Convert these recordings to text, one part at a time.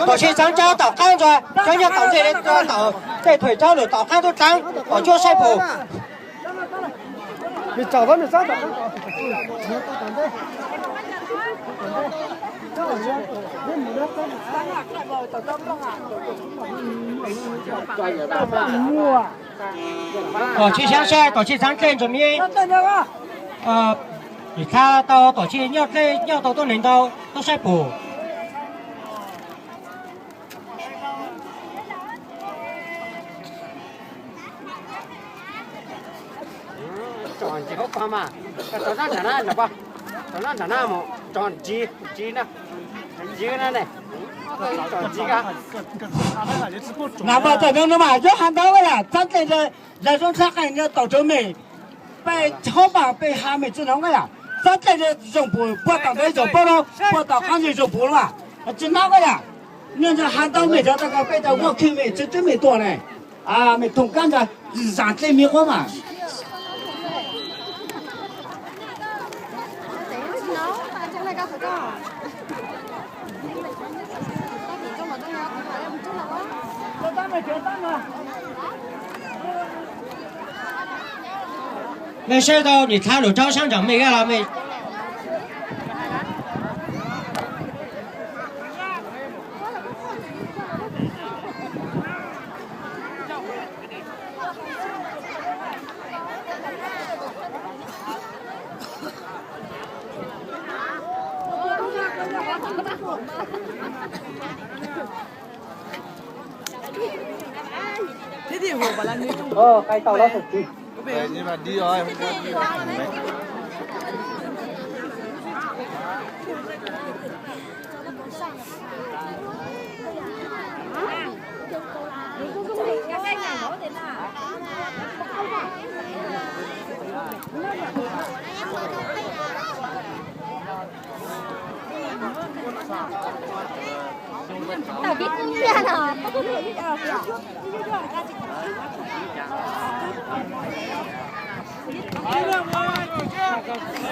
Tom Tsib txeeb cawb tom qab ntag, cov nyuag tom ntej, tom tej thuam cawb lawm tom qab tub txeeb, tom cuab saib pum. Tom Tsib xyab saib, tom Tsib txeeb dlej ntsuas me. Nim txha tau tom Tsib nyob dlej nyob tau tuab neeg ntau, tuab saib pum. Nab paj tawm no mas yog has ntau yam, txhab dlej zaj zoo txhab qeej no tom tsawg me, peb tshab pam peb ha me tsi no yam, txhab dlej zoo pum puag tom ntawd zoo pum no, puag tom qab zoo pum no, tsi no yam, nws has ntau me cov tau peb tau muaj khwj me tsi tsi me tuaj ne, me thoom kab ntsa zam dlej me qub mas. Mej saib tau nim txha lug rau saab nraam mej gaj los mej.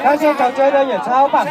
Kab seb tau tsawb dawb nyiam txhab pam.